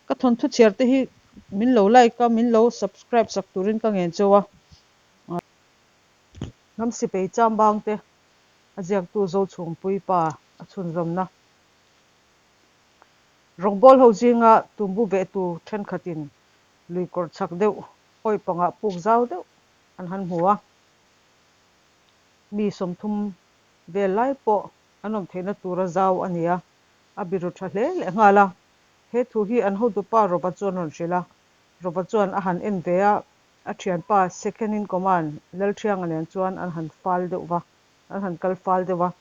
Ka thawnthu chhiar te hi min lo like a, min lo subscribe sak turin ka ngen cheu a. Hnam sipei chambang te a ziaktu Zochhungpui pa a chhunzawmna. Rawngbawl ho zinga tumbu vehtu thenkhatin lui kawr chak deuh awih pangah puk zau deuh an han hmu a. Mi 30 vel lai pawh an awm theihna tura zau a ni a, a biru tha hle leh nghal a. He thu hi an hotupa Rova chuan rawn hrilh a, Rova chuan a han en ve a, a thianpa second in command Lalthianga nen chuan an han fal deuh va, an han kal fal deuh va.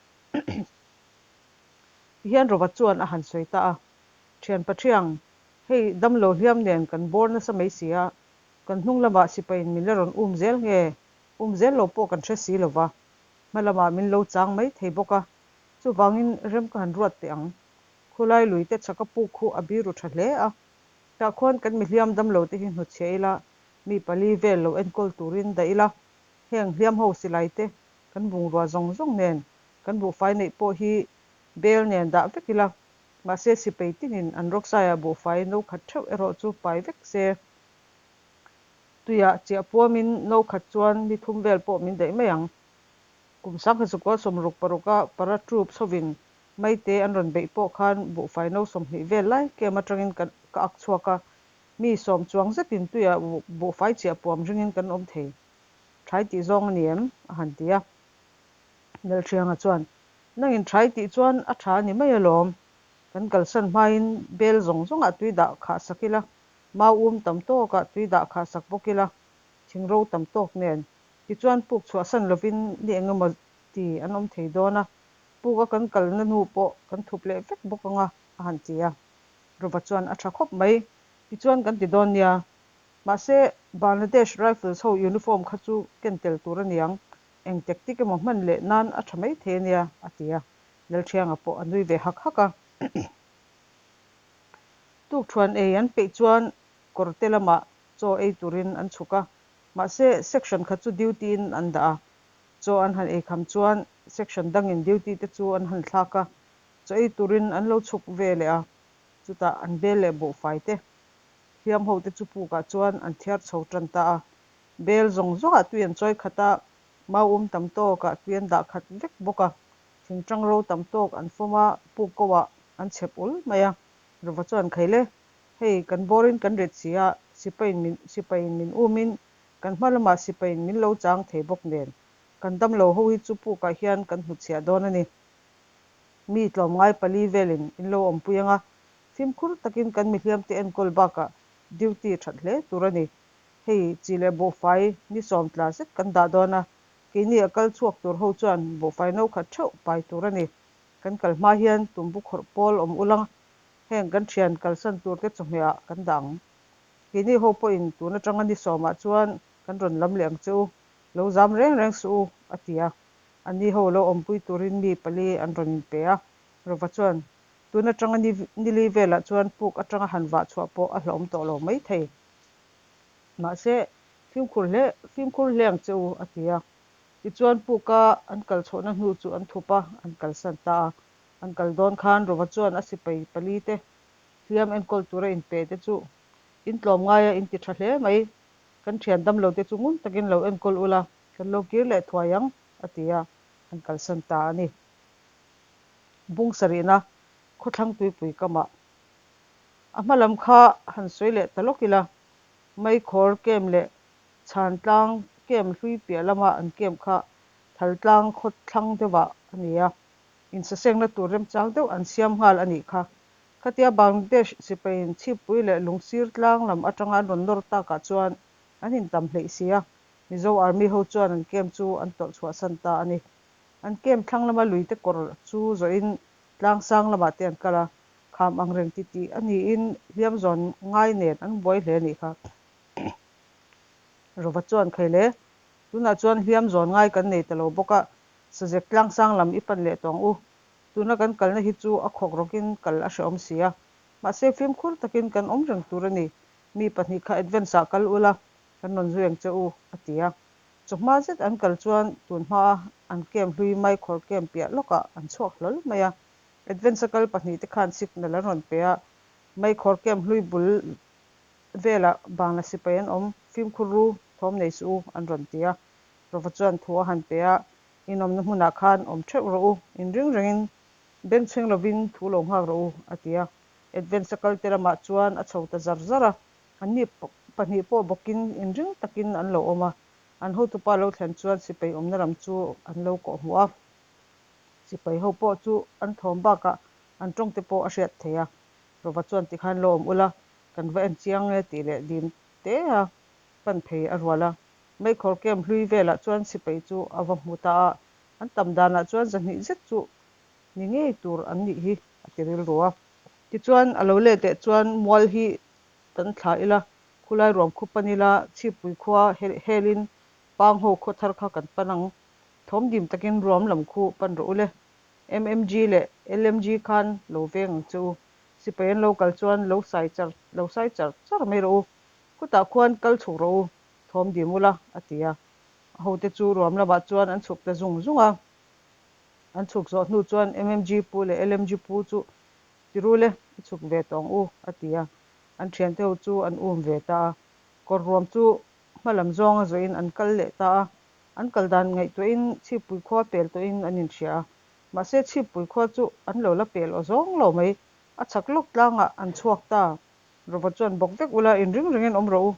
Tihian Rova chuan a han sawi ta a, Thianpa Thiang, hei damlo hliam nen kan bawr nasa mai si a, kan hnung lamah sipaiin min la rawn um zel nge, um zel lo pawh kan hre si lo va, hma lamah min lo chang mai thei bawk a, chuvangin rem ka han ruat teh ang. Khulai lui te chhaka puk khu a biru tha hle a, tah khuan kan mihliam damlo te hi hnutchhiah ila, mi pali vel lo enkawl turin dah ila, heng hliam ho silai te kan bungrua zawng zawng nen kan buhfai neih pawh hi bel nen dah vek ila, mahse sipei tinin an rawksaiah buhfai no khat theuh erawh chu pai vek se. Tuiah chiah puamin no khat chuan ni thum vel pawh min daih mai ang. Kum 1966 a paratroops hovin Maite an rawn beih pawh khan buhfai no 20 vel lai kem atangin ka ka ak chhuak a, mi sawm chuang zetin tuiah buhfai chiah puam ringin kan awm thei. Thai tih zawng a ni em? a han ti a. Lalhrianga chuan, Nangin thai tih chuan a tha a ni mai alawm. Kan kalsan hmain bel zawng zawngah tui dah khah sak ila, mau um tam tawkah tui dah khah sak bawk ila, thing ro tam tawk nen. Tichuan puk chhuahsan lovin ni eng emaw ti an awm thei dawn a, puk a kan kalna hnu pawh kan thup leh vek bawk ang a, a han ti a. Rova chuan a tha khawp mai. Tichuan kan ti dawn nia. Mahse, Bangladesh Rifles ho uniform kha chu ken tel tur a niang. Eng tactic emaw hman leh nan a tha mai thei a nia, a ti a. Lalthianga pawh a nui ve hak hak a. Tukthuan ei an peih chuan kawrte lamah chaw ei turin an chhuk a. Mahse, section khat chu duty in an dah a. Chaw an han ei kham chuan section dangin duty te chu an han thlak a, chaw ei turin an lo chhuk ve leh a. Chutah an bel leh buhfai te hliam ho te chu pukah chuan an thiar chho tan ta a. Bel zawng zawngah tui an chawi khat a, mau um tam tawkah tui an dah khat vek bawk a. Thingtang ro tam tawk an fawm a, puk ko ah an chhep ul mai a. Rova chuan Khaile, hei kan bawrin kan rit si a, sipaiin min sipaiin min umin kan hma lamah sipaiin min lo chang thei bawk nen, kan damlo ho hi chu pukah hian kan hnutchhiah dawn a ni. Mi tlawmngai pali velin in lo awmpui ang a, fimkhur takin kan mihliamte enkawl bakah duty that hle tur a ni. Hei chi leh buhfai ni sawm tla zet kan dah dawn a, keini a kal chhuak tur ho chuan buhfai no khat theuh pai tur a ni. Kan kal hma hian tumbu khawrh pawl awm ula, heng kan thian kalsan tur te chawhmeh ah kan dah ang. Keini ho pawhin tun atanga ni sawmah chuan kan rawn lam leh ang che u, lo zam reng reng suh u, a ti a. Anni ho lo awmpui turin mi pali an rawn inpe a. Rova chuan, Tun atanga ni nili velah chuan puk atanga han vah chhuah pawh a hlauhawm tawh lo mai thei. Mahse, fimkhur hle fimkhur hle ang che u, a ti a. Tichuan puka an kal chhohna hnu chu an thup a, an kalsan ta a. An kal dawn khan Rova chuan a sipai pali te hliam enkawl tura inpe te chu in tlawm ngai a, in ti tha hle mai. Kan thian damlo te chu ngun takin lo enkawl ula, kan lo kir leh thuai ang, a ti a, an kalsan ta a ni. Bung sarihna khawthlang tuipui kamah a hma lam kha han sawi leh ta lawk ila, Meikhawr kem leh Chhantlang kem hlui piah lama an kem kha Thaltlang khawthlang deuhah a ni a, insasengna tur remchang deuh an siam nghal a nih kha. Khatia Bangladesh sipaiin chhippui leh lungsir tlang lam atanga an rawn nawr takah chuan an intam hleih si a, Mizo Army ho chuan an kem chu an tawlh chhuahsan ta a ni. An kem thlang lama luite kawr chu zawhin tlang sang lamah te an kal a, kham ang reng ti tih a niin hliam zawn ngai nen an buai hle a nih kha. Rova chuan Khaile, tunah chuan hliam zawn ngai kan nei ta lo bawk a, Sazek tlang sang lam i pan leh tawh ang u. Tuna kan kalna hi chu a khawk rawkin kal a hrehawm si a, mahse fimkhur takin kan awm reng tur a ni. Mi pahnih kha advance ah kal ula, kan rawn zui ang che u, a ti a. Chawhma zet an kal chuan tun hmaa an kem hlui maikhawr kem piah lawkah an chhuak hlawl mai a. Advance a kal pahnih te khan signal an rawn pe a, Meikhawr camp hlui bul velah Bangla sipai an awm, fimkhur ru, thawm nei suh u, an rawn ti a. Rova chuan thu a han pe a, Inawmna hmunah khan awm theuh rawh u, inring rengin bengchheng lovin thu lo nghak rawh u, a ti a. Advance-a kalte lamah chuan a chho ta zar zar a, anni pahnih pawh bawkin inring takin an lo awm a. An hotupa lo thlen chuan sipai awmna lam chu an lo kawhhmuh a. Sipai ho pawh chu an thawm bakah an tawngte pawh a hriat theih a. Rova chuan tikhan lo awm ula, kan va en chiang e tih leh dim te a pan phei a rual a. Meikhawr camp hlui velah chuan sipai chu a va hmu ta a, an tam danah chuan zahnih zet chu ni ngei tur an nih hi a ti rilru a. Tichuan a lo let leh chuan mual hi kan thlah ila, khulai ruam khu pan ila, Chhippui khua helin Pangho khaw thar kha kan pan ang. Thawm dim takin ruam lam khu pan rawh u le. MMG leh LMG khan lo veng ang che u. Sipai an lo kal chuan lo sai char lo sai char char mai rawh u. Khutah khuan kal chhuk rawh u, thawm dim ula, a ti a. A hote chu ruam lamah chuan an chhuk ta zung zung a. An chhuk zawh hnu chuan MMG pu leh LMG pu chu ti ru le, i chhuk ve tawh ang u, a ti a. An thiante ho chu an um ve ta a. Kawr ruam chu hma lam zawnga zawhin an kal leh ta a. An kal dan ngaihtuahin Chhippui khua pel tawhin an inhria a. Mahse Chhippui khua chu an lo la pel aw zawng lo mai. A chhak lawk tlangah an chhuak ta. Rova chuan bawk vek ula inring ringin awm rawh u.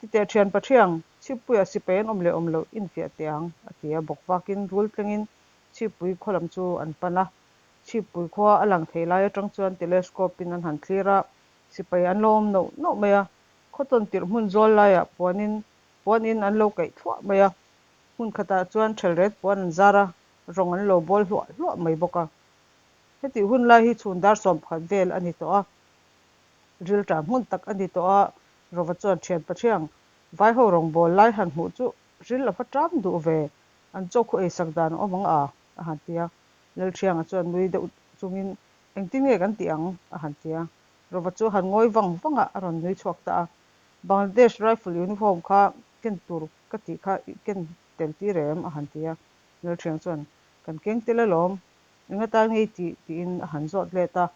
Titeh thian Pathiang, Chhippuiah sipai an awm leh awm loh infiah teh ang, a ti a. Bawk vakin rul tlengin Chhippui khaw lam chu an pan a. Chhippui khua a lang thei lai atang chuan telescope-in an han thlir a, sipai an lo awm noh noh mai a. Khaw tawn tirh hmun zawl laiah puanin puanin an lo kaih thluah mai a. Hmun khatah chuan thelret puan an zar a, rawng an lo bawl hluah hluah mai bawk a. Hetih hun lai hi chhun dar 11 vel a ni tawh a. Rilṭam hmun tak a ni tawh a, Rova chuan thian Pathiang vaiho rawngbâwl lai han hmuh chu ril a va ṭam duh ve, an chaw khu eisak dan a awm ang a, a han ti a. Lalṭhianga chuan nui deuh chungin, Engtin nge kan tih ang? a han ti a. Rova chu a han ngawi vang vang a, a rawn nui chhuak ta a. Bangladesh Rifle uniform kha ken tur ka tih kha i ken tel tir em? a han ti a. Lalṭhiang chuan, Kan keng tel alawm, eng atan nge i tih? tiin a han zawt let a.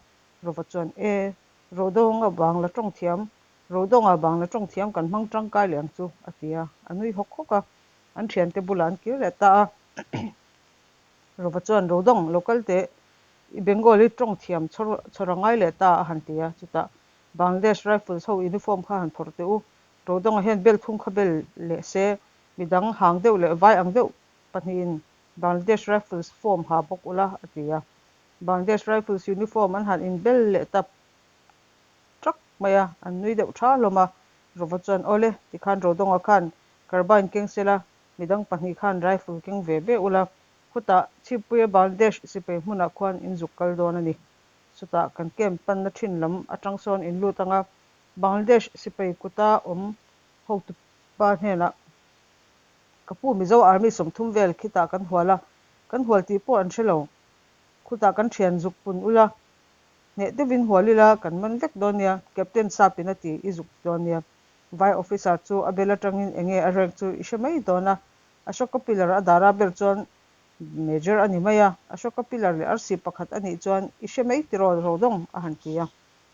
Rova chuan, E, Rodawnga Bangla tawng thiam, Rodawnga Bangla tawng thiam kan hmang tangkai leh ang chu, a ti a, a nui hawk hawk a. An thiante bulah an kir leh ta a. Rova chuan, Rodawng, lo kal teh, i Bengali tawng thiam chhawr chhawr a ngai leh ta, a han ti a. Chutah, Bangladesh Rifles ho uniform kha han phawrh teh u, Rodawnga hian bel thum kha bel leh se, midang hang deuh leh vai ang deuh pahnihin Bangladesh Rifles form ha bawk ula, a ti a. Bangladesh Rifles uniform an han inbel leh ta trak mai a, an nui deuh tha hlawm a. Rova chuan, Awle, tikhan Rodawnga khan carbine keng sela, midang pahnih khan rifle keng ve ve ula, khutah Chhippuia Bangladesh sipai hmunah khuan in zuk kal dawn a ni. Chutah kan camp panna thin lam atang sawn in lut anga Bangladesh sipai kuta awm hotupa hnenah ka pu Mizo Army 30 vel khitah kan hual a, kan hual tih pawh an hre lo. Khutah kan thian zuk pun ula, hneh deuhin hual ila kan man vek dawn nia, Captain Sapin a ti i zuk ti dawn nia. Vai officer chu a bel atangin enge a rank chu i hre mai dawn a, Ashoka Pillar a dara ber chuan Major a ni mai a, Ashoka Pillar leh arsi pakhat a nih chuan i hre mai tiraw Rodong a han ti a.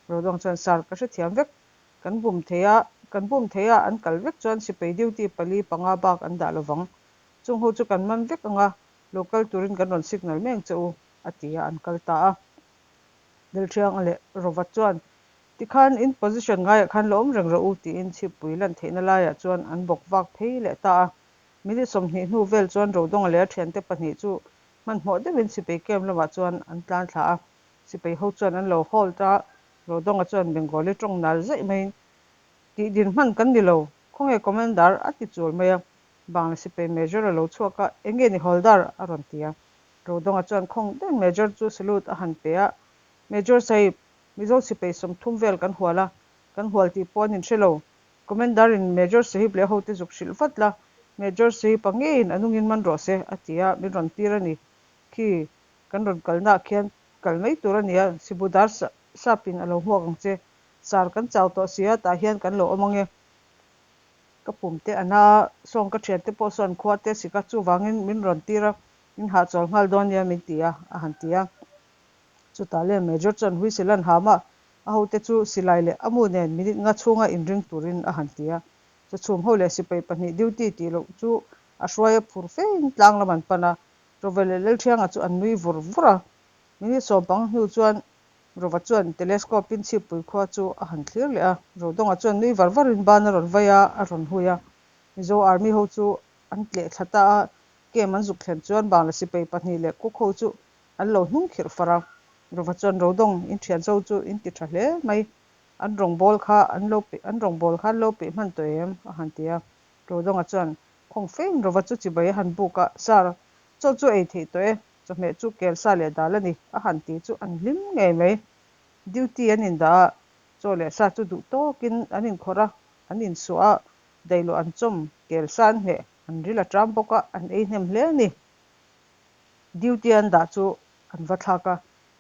Rodong chuan Sir ka hrethiam vek, kan bum thei a, kan bum thei a an kal vek chuan sipai duty pali panga bak an dah lovang, chung ho chu kan man vek anga Lo kal turin kan rawn signal mai ang che u, a ti a, an kal ta a. Delthianga leh Rova chuan, Tikhan in position ngaiah khan lo awm reng rawh u, tiin chhippui lan theihna laiah chuan an bawk vak phei leh ta a. Minute 20 hnu vel chuan Rodawnga leh a thiante pahnih chu hmanhmawh deuhin sipai camp lamah chuan an tlan thla a. Sipai ho chuan an lo halt a, Rodawnga chuan Bengali tawng nal zaih maiin, Tih din hman kan ni lo, khawnge Commander? a ti chul mai a. Bangla sipai Major a lo chhuak a, Eng nge ni Hawldar? a rawn ti a. Rodawnga chuan khawng deuhin Major chu salute a han pe a, Major Sahib, Mizo sipai 30 vel kan hual a, kan hual tih pawh an inhre lo. Commander in Major Sahib leh hote zuk hrilh vat la, Major Sahib a ngeiin a nungin man rawh se, a ti a, min rawn tir a ni. Khi, kan rawn kalnaah khian kal mai tur a nia, Sibudar Sapin a lo hmuak ang che. Sar kan chau tawh si a, tah hian kan lo awm ange. Ka pum te a na sawng ka thian te pawh sawn khua te sik a, chuvangin min rawn tir a, min hahchawl nghal dawn nia min ti a, a han ti a. Chutah le Major chuan whistle an ham a, A hote chu silai leh a mu nen minute nga chhunga inring turin a han ti a. Chawchhum ho leh sipai pahnih duty tih loh chu a hruai a phur fein tlang lam an pan a. Rova leh Lalthianga chu an nui vur vur a. Minute sawmpang hnu chuan Rova chuan telescope in chhippui khua chu a han thlir leh a. Rodawnga chuan nui var varin ban a rawn vai a, a rawn hui a. Mizo Army ho chu an tleh thla ta a. Camp an zuk thlen chuan Bangla sipai pahnih leh cook ho chu an lo hnung khirh far a. Rova chuan Rodawng in thian zo chu in ti tha hle mai. An rawngbâwl kha an lo peih an rawngbâwl kha an lo peih hman tawh em? a han ti a. Rodawnga chuan khawng fein Rova chu chibai a han bûk a, Sir, chaw chu ei theih tawh e, chawhmeh chu kel sa leh dal a ni, a han ti chu an hlim ngei mai. Duty an indah a, chaw leh sa chu duh tawkin an inkhawrh a, an insuah a, daihloh an chawm, kel sa an hmeh, an ril a ṭam bawk a, an ei hnem hle a ni. Duty an dah chu an va thlak a,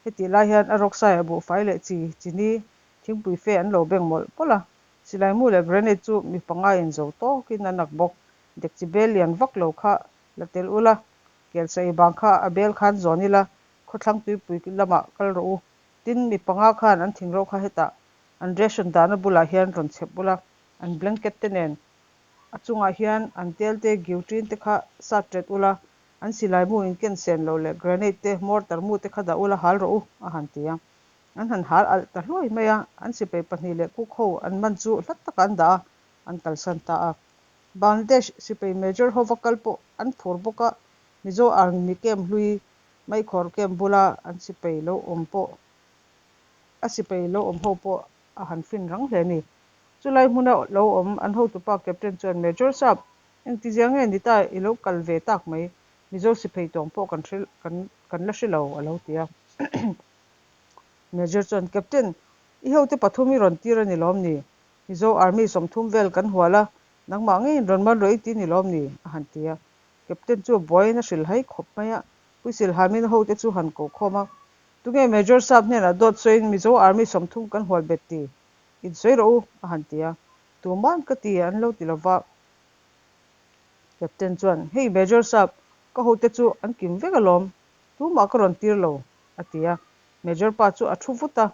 hetih lai hian a rawksaiah buhfai leh chi, chini, thingpui fe an lo beng mawlh mawlh a. Silaimu leh grenade chu mi panga in zo tawkin an ak bawk. Dekchi bel lian vak lo kha la tel ula, kelsa ei bang kha a bel khan zawn ila, khawthlang tuipui lamah kal rawh u. Tin, mi panga khan an thingro kha hetah an ration dahna bulah hian rawn chhep ula, an blanket te nen a chungah hian an tel te, guillotine te kha sat ṭet ula, an silaimu in ken sen loh leh grenade te, mortar mu te kha dah ula hal rawh u, a han ti a. An han hal alh ta hluai mai a, an sipai pahnih leh cook ho an man chu hlat takah an dah a, an kalsan ta a. Bangladesh sipai major hova kal pawh an phur bawk a, Mizo Army camp hlui Maikhawr camp bula an sipai lo awm pawh a sipai lo awm ho pawh a han fin rang hle a ni. Chulai hmuna lo awm an hotupa Captain chuan Major Sap, engtizia nge ni ta i lo kal ve tak mai, Mizo sipai tawng pawh kan hre kan kan la hre lo a lo ti a. Major chuan, Captain, i hote pathum i rawn tir a ni lawm ni? Mizo Army 30 vel kan hual a, nangmah ngeiin rawn man rawh i ti ni lawm ni? a han ti a. Captain chu a buaiin a hrilhai khawp mai a, Puisilhamin a hote chu han ko khawm a, Tunge Major Sap hnenah dawt sawiin Mizo Army 30 kan hual bet ti? Insawi rawh u, a han ti a. Tuman ka ti an lo ti lova. Captain chuan, Hei Major Sap, ka hote chu an kim vek alawm, tumah ka rawn tir lo, a ti a. Major pa chu a thu vut a,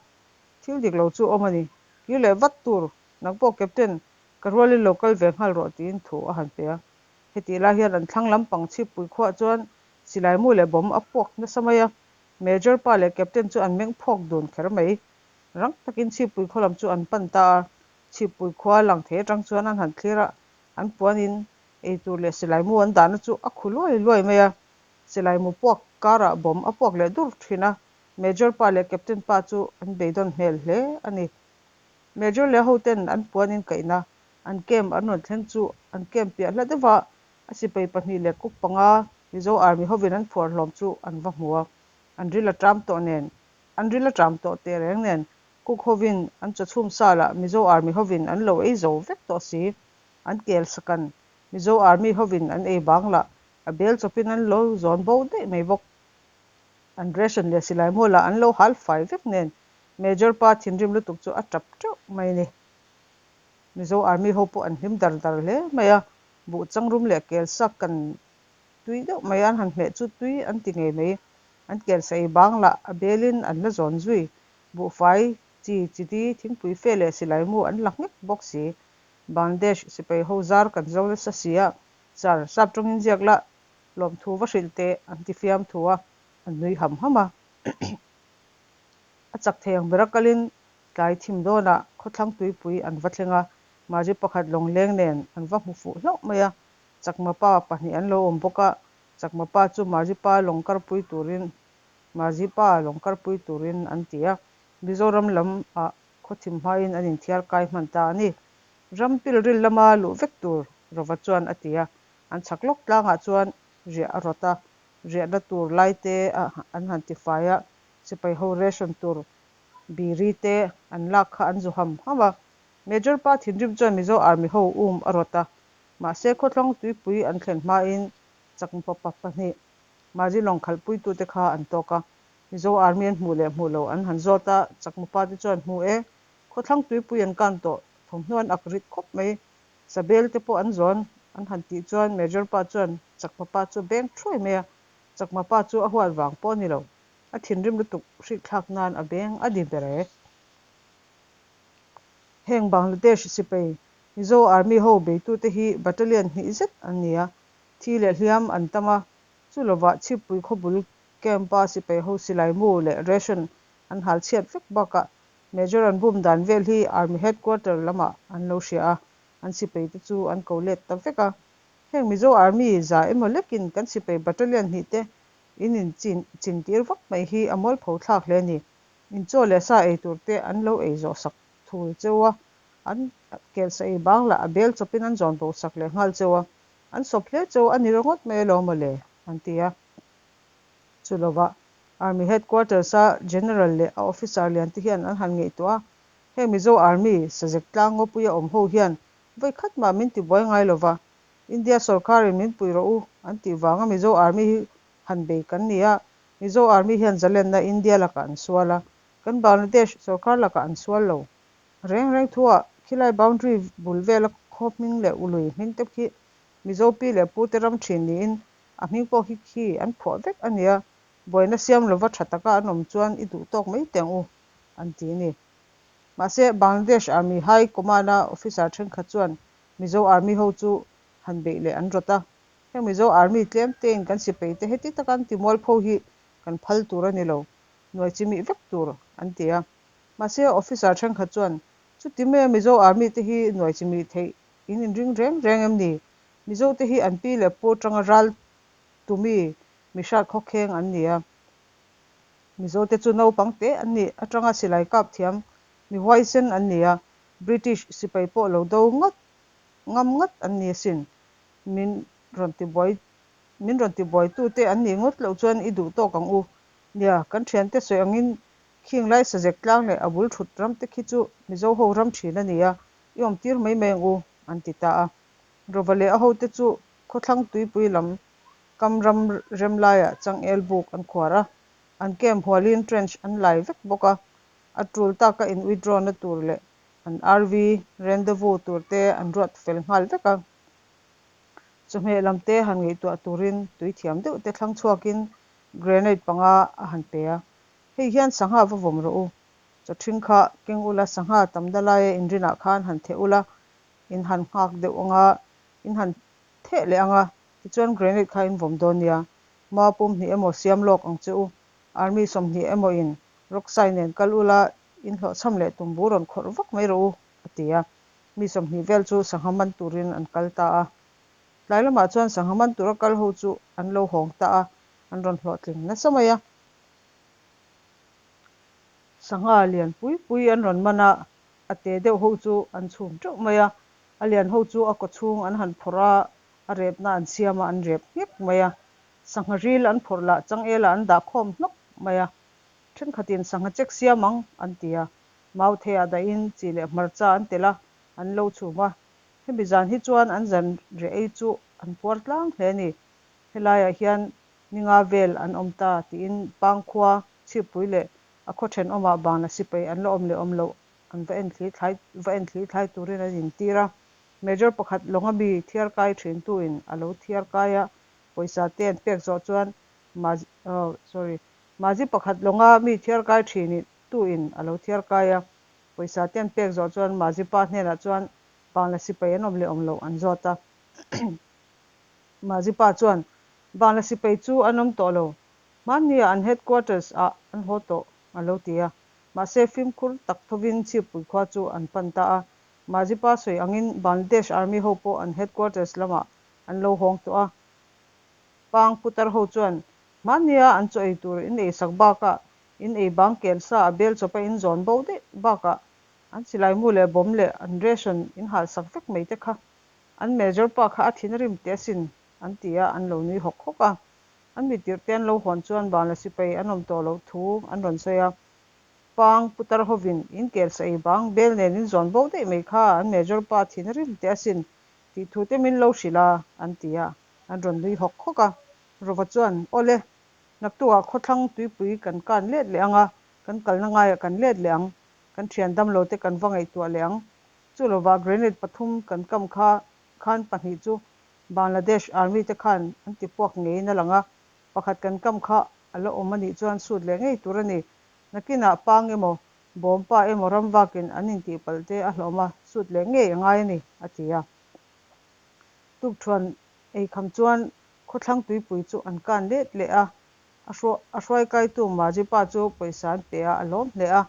Thil dik lo chu awm a ni. Kir leh vat tur, nang pawh Captain, ka rualin lo kal ve nghal rawh tiin thu a han pe a. Hetih lai hian an thlang lampang chhippui khuah chuan silaimu leh bomb a puak nasa mai a. Major pa leh Captain chu an meng phawk dun kher mai. Rang takin chhippui khaw lam chu an pan ta a. Chhippui khua lang thei atang chuan an han thlir a, an puanin eitur leh silaimu an dahna chu a khu luai luai mai a. Silaimu puak karah bomb a puak leh dur thin a, Major pa leh Captain pa chu an beidawn hmel hle a ni. Major leh hoten an puanin kaihna an camp an rawn thleng chu an camp piah hla deuh a, a sipai pahnih leh kuk panga Mizo Army hovin an phuar hlawm chu an va hmu a, an ril a ṭam tawh nen, an ril a ṭam tawh teh reng nen Cook hovin an chawchhum sal ah Mizo Army hovin an lo ei zo vek tawh si, an kel sakan Mizo Army hovin an ei bang lah a bel chawpin an lo zawn bo daih mai bawk. An ration leh silai mual ah an lo hal fai vek nen Major pa thinrim lutuk chu a tap teuh mai a ni. Mizo Army ho pawh an hlim dar dar hle mai a, buh changrum leh kel sak kan tui deuh mai an han hmeh chu tui an ti ngei mai. An kel sa ei bang lah a belin an la zawn zui. Buhfai, chi, chini, thingpui fe leh silai mu an la nghek bawk si. Bangladesh sipai ho zar kan zo nasa si a, Sir, sap tawngin ziak la, lawmthu va hrilh teh an ti fiam thu a, an nui ham ham a. A chak thei ang bera kalin tlai thim dawnah khawthlang tuipui an va thleng a, Maji pakhat lawngleng nen an va hmu fuh hlauh mai a, Chakma pa pahnih an lo awm bawk a, Chakma pa chu Maji pa lawng karpui turin Maji pa lawng karpui turin an ti a, Mizoram lam ah khawthim hmain an inthiar kai hman ta a ni. Ram pilril lama luh vek tur Rova chuan a ti a, an chhak lawk tlangah chuan riah a rawt a, riahna tur lai te an han tifai a, sipai ho ration tur biri te an lak kha an zu ham ham a. Major pa thinrim chuan Mizo Army ho um a rawt a, mahse khawthlawng tuipui an thlen hmain chakma pa pahnih Mazi lawng khalhpuitute kha an tawk a, Mizo Army an hmuh leh hmuh loh an han zawt a, chakma pa te chuan hmu e, khawthlang tuipui an kan tawh, thawmhnaw an ak rit khawp mai, sabel te pawh an zawn an han tih chuan Major pa chuan chakma pa chu beng thuai mai a, chakma pa chu a huat vang pawh a ni lo, a thinrim lutuk hrikthlak nan a beng a ni ber e. Heng Bangladesh sipai Mizo Army ho beitute hi Battalion hnih zet an ni a, thi leh hliam an tam a, chu lovah Chhippui khawbul camp-a sipai ho silai mu leh ration an hal chhiat vek bakah Major an bum dan vel hi Army Headquarter lamah an lo hria a, an sipaite chu an ko let ta vek a. Heng Mizo Army za emaw lekin kan sipai Battalion hnih te in in chin tir vak mai hi a mualpho thlak hle a ni. In chaw leh sa ei tur te an lo ei zawh sak thul cheu a, an kelsa ei bang lah a bel chawpin an zawn bo sak leh nghal cheu a, an sawp hle cheu a ni ringawt mai alawm mawle, an ti a. Chu lovah Army Headquarters-a General leh a officer lian te hian an han ngaihtuah a, heng Mizo Army sazek tlang ngawpuia awm ho hian vawi khat mah min tibuai ngai lova, India sawrkarin min pui rawh u an tih vanga Mizo Army hi han bei kan ni a, Mizo Army hian zalenna India lakah an sual a, kan Bangladesh sawrkar lakah an sual lo. Reng reng thuah khilai boundary bul vela khaw hming leh ului hming te khi Mizo pi leh pu te ram thin niin a hming pawh hi khi an phuah vek a nia, buaina siam lova tha taka an awm chuan i duh tawk mai teh ang u, an ti a ni. Mahse, Bangladesh Army High Command-a officer thenkhat chuan Mizo Army ho chu han beih leh an rawt a, Heng Mizo Army tlem tein kan sipai te heti taka an ti mualpho hi kan phal tur a ni lo, nuai chimih vek tur, an ti a. Mahse, officer thenkhat chuan, Chuti maia Mizo Army te hi nuai chimih theih in inring reng reng em ni? Mizo te hi an pi leh pu atanga ral tumi mihrat khawkheng an ni a. Mizo te chu naupang te an nih atanga silai kap thiam mi huaisen an ni a, British sipai pawh lo do ngat ngam ngat an ni asin. Min rawn tibuai min rawn tibuaitute an nih ngawt loh chuan i duh tawk ang u. Nia, kan thiante sawi angin khing lai sazek tlang leh a bul thut ram te khi chu Mizo ho ram thin a ni a, i awm tir mai mai ang u, an ti ta a. Rova leh a hote chu khawthlang tuipui lam kam ram rem laiah changel buk an khuar a, an camp hualin trench an lai vek bawk a, a tul taka in withdraw na tur leh an RV rendezvous tur te an ruat fel nghal vek a. Chawhmeh lam te han ngaihtuah turin tui thiam deuh te thlang chhuakin grenade panga a han pe a, Hei hian sangha va vawm rawh u, chawthring kha keng ula sangha tamna laia inrinah khan han theh ula, in han nghak deuh anga in han theh leh anga tichuan grenade kha in vawm dawn nia, mau pum hnih emaw siam lawk ang che u, army 20 emaw in rawksai nen kal ula in hlawhchham leh tumbu rawn khawrh vak mai rawh u, a ti a. Mi 20 vel chu sangha man turin an kal ta a. Tlai lamah chuan sangha man tura kal ho chu an lo hawng ta a, an rawn hlawhtling nasa mai a. Sangha lian pui pui an rawn man a, a te deuh ho chu an chhum teuh mai a. A lian ho chu a kawchhung an han phawrh a, a repna an siam a, an rep nghek mai a. Sangha ril an phawrh lah changelah an dah khawm hnawk mai a. Thenkhatin sangha chek siam ang an ti a, Mautheiah dahin chi leh hmarcha an telh a, an lo chhum a. Hemi zan hi chuan an zan reh ei chu an puar tlang hle a ni. Helaiah hian ninga vel an awm ta tiin Pangkhua, Chhippui leh a khaw thenawmah Bangla sipai an la awm leh awm loh an va enthli thlai va enthli thlai turin an intir a. Major pakhat lawnga mi thiar kai thintuin a lo thiar kai a, pawisa te an pek zawh chuan Mazi sorry Mazi pakhat lawnga mi thiar kai thin tu in a lo thiar kai a, pawisa te an pek zawh chuan Mazi pa hnenah chuan Bangla sipai an awm leh awm loh an zawt a. Mazi pa chuan Bangla sipai chu an awm tawh lo, hmanni ah an headquarters ah an haw tawh a lo ti a. Mahse fimkhur tak thovin Chhippui khua chu an pan ta a. Mazi pa sawi angin Bangladesh army ho pawh an headquarters lamah an lo hawng tawh a. Pang putar ho chuan hmannia an chaw ei tur in eisak bakah In ei bang kel sa a bel chawpa in zawn bo daih bakah an silai mu leh bomb leh an ration in hal sak vek mai te kha an major pa kha a thin a rim teh asin an ti a, an lo nui hawk hawk a. An mi tirh te an lo hawn chuan Bangla sipai an awm tawh loh thu an rawn sawi a. Pang putar hovin in kel sa ei bang bel nen in zawn bo daih mai kha an major pa thin a rim teh asin tih thu te min lo hrilh a an ti a, an rawn nui hawk hawk a. Rova chuan, Awle, Naktukah khawthlang tuipui kan kan let leh ang a, kan kalna ngaiah kan let leh ang. Kan thian dam lo te kan va ngaihtuah leh ang. Chu lovah grenade pathum kan kam kha khan pahnih chu Bangladesh army te khan an ti puak ngeiin a lang a, pakhat kan kam kha a la awm a nih chuan sut leh ngei tur a ni. Nakinah pang emaw Bawmpa emaw ramvakin an intihpalh te a hlawm a, sut leh ngei a ngai a ni, a ti a. Tukṭhuan eikham chuan khawthlang tuipui chu an kan let leh a, a hruaikaitu Maji pa chu pawisa an pe a, a lawm hle a.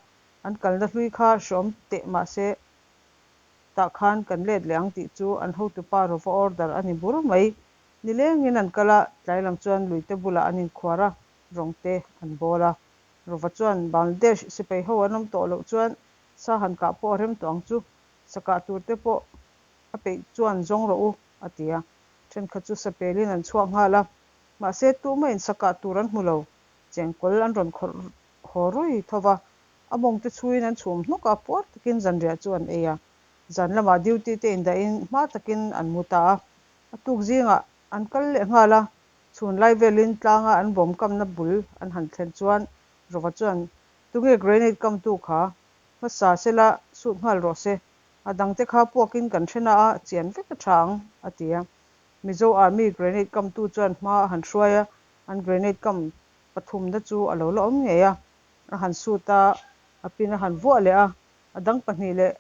An kalna hlui kha hreawm teh mahse tah khan kan let leh ang tih chu an hotupa Rova order a ni bur mai. Nilengin an kal a, tlai lam chuan luite bulah an inkhuar a, rawng te an bawl a. Rova chuan Bangladesh sipai ho an awm tawh loh chuan sa han kah pawh a rem tawh ang chu, sa kah tur te pawh a peih chuan zawng rawh u, a ti a. Thenkhat chu sapelin an chhuak nghal a, mahse tumahin sa kah tur an hmu lo. Chengkawl an rawn khawrh haw rui tho va, a mawng te chhuiin an chhum hnawk a, puar takin zanriah chu an ei a. Zan lamah duty te indahin hma takin an mu ta a, a tuk zingah an kal leh nghal a. Chhun lai velin tlanga an bawm kamna bul an han thlen chuan Rova chuan, Tunge grenade kamtu kha? Hmasa sela sut nghal rawh se. A dangte kha puakin kan hre na a, chian vek a tha ang, a ti a. Mizo Army grenade kamtu chuan hma a han hruai a, an grenade kam pathumna chu a lo la awm ngei a. A han sut a, a pin a han vuah leh a, a dang pahnih leh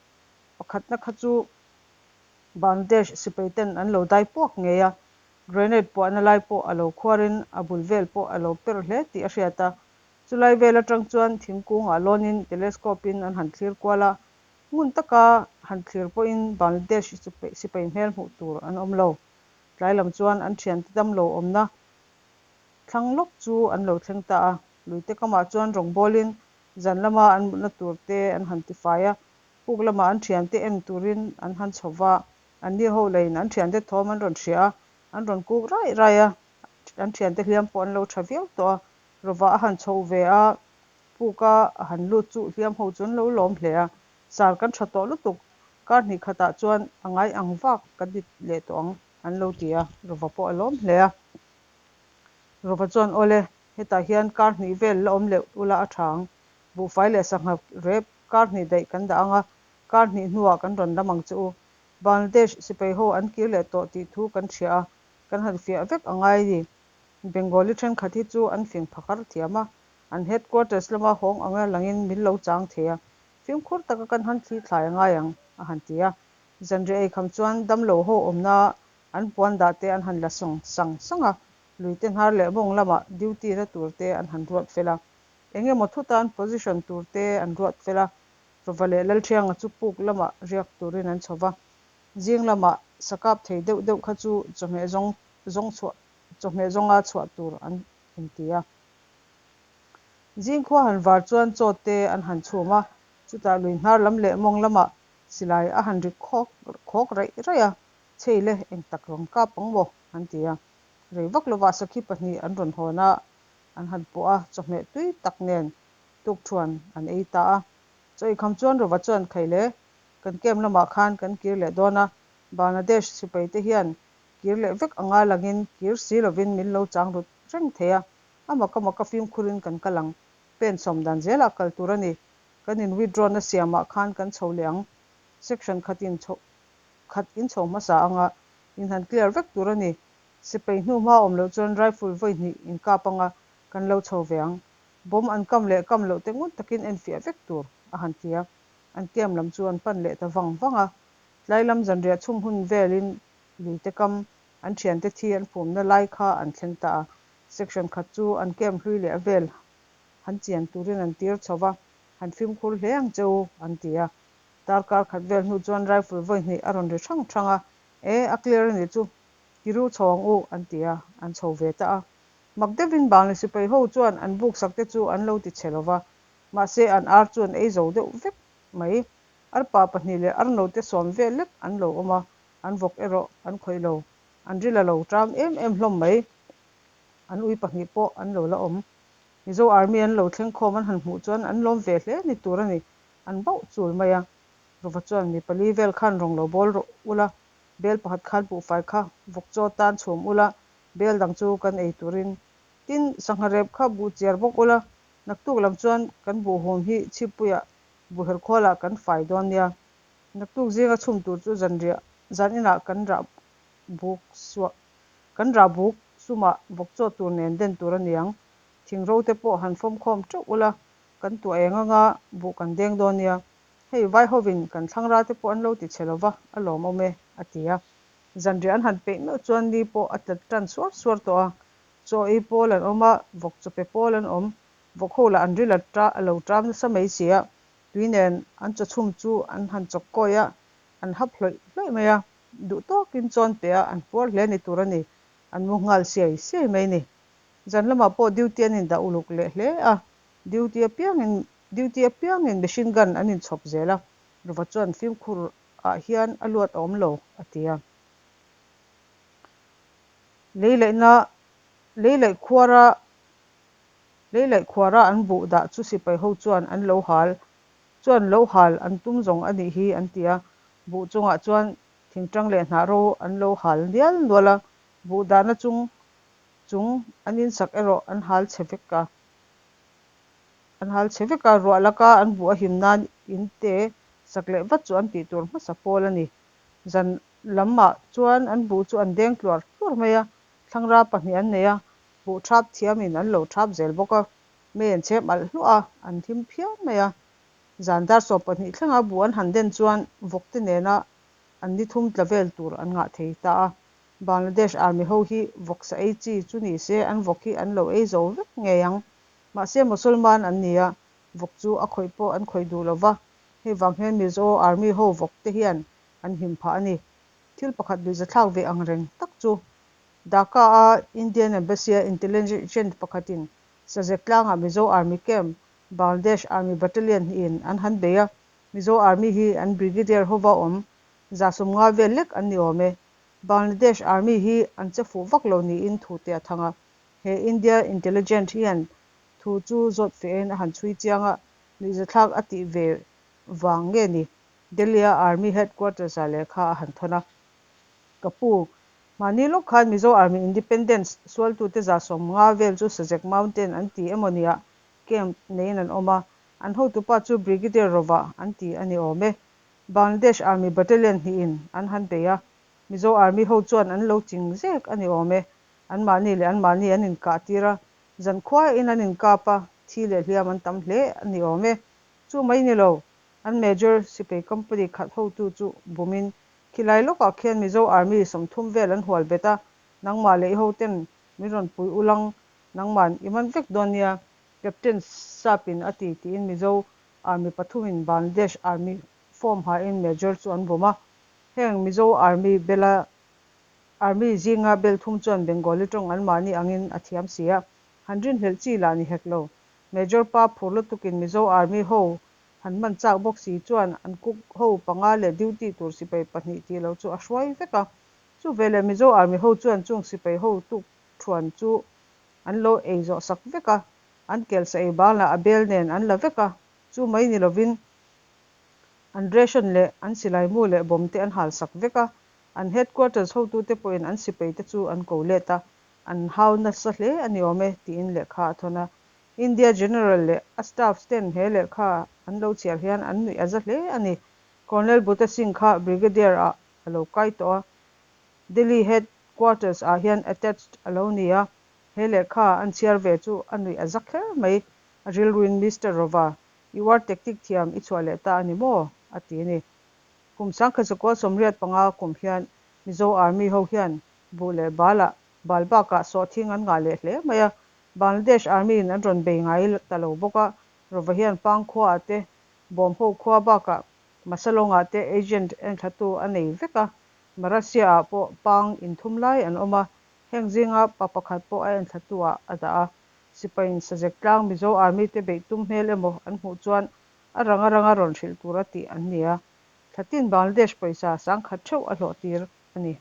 pakhatna kha chu Bangladesh sipai ten an lo dai puak ngei a, grenade puahna lai pawh a lo khuarin a bul vel pawh a lo per hle tih a hriat a. Chulai vel atang chuan thingkungah lawnin telescope in an han thlir kual a, ngun taka han thlir pawhin Bangladesh sipai hmel hmuh tur an awm lo. Tlai lam chuan an thiante damlo awmna thlang lawk chu an lo thleng ta a, luite kamah chuan rawngbawlin zan lama an mutna tur te an han tifai a, puk lamah an thiante en turin an han chho va, anni ho lahin an thiante thawm an rawn hria a, an rawn kuk raih raih a, an thiante hliam pawh an lo tha viau tawh a, rawva a han chho ve a, puka a han lut chu hliam ho chu an lo lawm hle a, sar kan tha tawh lutuk, kar hnih khatah chuan a ngai ang vak kan ti leh tawh ang an lo ti a, rawva pawh a lawm hle a. Rova chuan, Awle, hetah hian kar hnih vel la awm leh ula a tha ang. Buhfai leh sangha rep kar hnih daih kan dah ang a, kar hnih hnuah kan rawn lam ang che u. Bangladesh sipai ho an kir leh tawh tih thu kan hria a, kan han fiah vek a ngai ni. Bengali thenkhat hi chu an fing phakar thiam a, an headquarters lama hawng anga langin min lo chang thei a, fimkhur taka kan han thli thlai a ngai ang, a han ti a. Zanriah eikham chuan damlo ho awmna An puan dah te an han la sawng sang sang a, luite hnar leh mawng lamah duty na tur te an han ruat fel a. Eng emaw thu tan position tur te an ruat fel a, Rova leh Lalthianga chu puk lamah riak turin an chho va. Zing lamah sakap thei deuh deuh kha chu chawhmeh zawng zawng chhuah chawhmeh zawnga chhuah tur an inti a. Zing khua han var chuan chaw te an han chhum a, chutah lui hnar lam leh mawng lamah silai a han ri khawk khawk raih raih a. Chhei le, eng tak rawn kap ang maw? an ti a. Rei vak lovah sakhi pahnih an rawn hawn a, an han pawh a, chawhmeh tui tak nen tukthuan an ei ta a. Chaw eikham chuan Rova chuan Khai le, kan camp lamah khan kan kir leh dawn a, Bangladesh sipai te hian kir leh vek anga langin kir si lovin min lo chang rut reng thei a, a maka maka fimkhurin kan kal ang. Pen sawm dan zelah kal tur a ni. Kan in withdraw na siamah khan kan chho leh ang. Section khatin chho khat in chho hmasa anga in han clear vek tur a ni. Sipai hnu hma awm loh chuan rifle vawi hnih in kap anga kan lo chho ve ang. Bomb an kam leh kam loh te ngun takin en fiah vek tur a han ti a. An camp lam chu an pan leh ta vang vang a. Tlai lam zanriah chhum hun velin luite kam an thiante thi an phumna lai kha an thleng ta a. Section khat chu an camp hlui leh a vel han chian turin an tir chho va, han fimkhur hle ang che u an ti a. Darkar khat vel hnu chuan rifle vawi hnih a rawn ri hrang hrang a, E, a clear a nih chu, Kiru chho ang u, an ti a, an chho ve ta a. Mak deuhin Bangla sipai ho chuan an buk sak te chu an lo ti chhe lo va, mahse an ar chu an ei zo deuh vek mai. Arpa pahnih leh arno te sawm vel lek an lo awm a, an vawk erawh an khawih lo. An ril a lo ṭam em em hlawm mai. An ui pahnih pawh an lo la awm. Mizo Army an lo thleng khawm an han hmuh chuan an lawm ve hle ni tur a ni. An bauh chul mai a. Rova chuan mi pali vel khan rawng lo bawl rawh ula, bel pakhat khan buhfai kha vawk chaw tan chhum ula, bel dang chu kan ei turin. Tin, sangha rep kha buh chiar bawk ula, naktuk lam chuan kan buhhum hi chhippuiah buhherkhualah kan fai dawn nia. Naktuk zinga chhum tur chu zanriah zan inah kan rah buk suah kan rah buk sumah vawk chaw tur nen den tur a niang. Thingro te pawh han fawmkhawm teuh ula. kan tuah eng anga buh kan deng dawn nia. Hei vai hovin kan thlangra te pawh an lo ti chhe lova, a lawmawm e, a ti a. Zanriah an han peih meuh chuan ni pawh a tla tan suar suar tawh a. Chaw ei pawl an awm a, vawk chaw pe pawl an awm. Vawk ho lah an ril a lo ṭam nasa mai si a, tui nen an chaw chhum chu an han chawk kawi a, an hap hlawih hlawih mai a. Duh tawkin chaw an pe a, an puar hle ni tur a ni. An mu nghal siai siai mai ni. Zan lamah pawh duty an indah uluk leh hle a, duty apiangin duty apiangin machine gun an inchhawp zel a, Rova chuan fimkhur ah hian a luat a awm lo, a ti a. Lei laihna lei laih khuara lei laih khuara an buh dah chu sipai ho chuan an lo hal chuan lo hal an tum zawng a nih hi an ti a, buh chungah chuan thingtang leh hnah ro an lo hal nial nual a, buh dahna chung chung an insak erawh an hal chhe vek a, an hal chhe vek a, ruah laka an buh a him nan in te sak leh vat chu an tih tur hmasa pawl a ni. Zan lamah chuan an buh chu an deng tluar tluar mai a, thlangra pahnih an nei a, buh thap thiamin an lo thap zel bawk a, mei an chhem alh hluah a, an hlim phian mai a. Zan dar 12 thlenga buh an han den chuan vawk te nena an ni thum tla vel tur an ngah thei ta a. Bangladesh Army ho hi vawksa ei chi chu ni se an vawk hi an lo ei zo vek ngei ang. Mahse Mosolman an ni a, vawk chu a khawih pawh an khawih duh lo va, hei vang hian Mizo Army ho vawk te hian an him phah a ni. Thil pakhat nuihzathlak ve ang reng tak chu Dhaka a Indian Embassy a intelligent pakhatin Sazek tlangah Mizo Army camp Bangladesh Army Battalion hnihin an han bei a, Mizo Army hi an Brigadier hova awm 150 vel lek an ni awm e. Bangladesh Army hi an che fuh vak lo niin thu te a thang a. He India Intelligent hian thu chu zawt fehin a han chhui chiang a, nuihzathlak a tih ve vang nge ni? Delhi-a Army Headquarters ah lehkha a han thawn a. Ka pu, mahni lawk khan Mizo Army Independence sualtute 150 vel chu Sazek Mountain an ti emaw nia camp neiin an awm a, an hotupa chu Brigadier Rova an ti a ni awm e. Bangladesh Army Battalion hnihin an han bei a, Mizo Army ho chuan an lo ching zek a ni awm e. Anmahni leh anmahni an inkah tir a, zankhuaiin an inkap a, thi leh hliam an tam hle a ni awm e. Chu mai ni lo, an Major Sipai Company khat hotu chu bumin khilai lawkah khian Mizo Army 30 vel an hual bet a, nangmah leh i hoten min rawn pui ulang, nangman i man vek dawn nia, Captain Sapin a ti tiin Mizo Army pathumin Bangladesh Army form hain Major chu an bum a. Heng Mizo Army bela Army zinga bel thum chuan Bengali tawng anmahni angin a thiam si a, han rinhlelh chi lah ni hek lo. Major pa phur lutukin Mizo Army ho han man chak bawk si chuan an cook ho panga leh duty tur sipai pahnih tih lo chu a hruai vek a. Chu veleh Mizo Army ho chuan chung sipai ho tuk thuan chu an lo ei zawh sak vek a, an kelsa ei bang lah a bel nen an la vek a, chu mai ni lovin an ration leh an silai mu leh bomb te an hal sak vek a, an headquarters hotute pawhin an sipai te chu an ko let a, an hau nasa hle a ni awm e tiin lehkha a thawn a. India General leh a staffs ten he lehkha an lo chhiar hian an nuih a za hle a ni. Colonel Buta Singh kha Brigadier ah a lo kai tawh a, Delhi head quarters ah hian attached a lo ni a, he lehkha an chhiar ve chu a nuih a za kher mai, a rilruin Mister Rova, i war tactic thiam i chhuah leh ta a ni maw? a ti a ni. Kum 1985 kum hian Mizo Army ho hian buh leh balah bal bakah sawhthing an ngah leh hle mai a, Bangladesh Army in an rawn bei ngai ta lo bawk a, Rova hian Pang khuaah te, Bawmho khua bakah Masalongah te agent enthlatu a nei vek a, Marasia-ah pawh pang inthum lai an awm a, heng zinga pa pakhat pawh a enthlatu ah a dah a. Sipaiin Sazek tlang Mizo Army te beih tum hmel emaw an hmuh chuan a rang a ranga rawn hrilh tur a tih an ni a. Thlatin Bangladesh pawisa 10,000 theuh a hlawh tir a ni.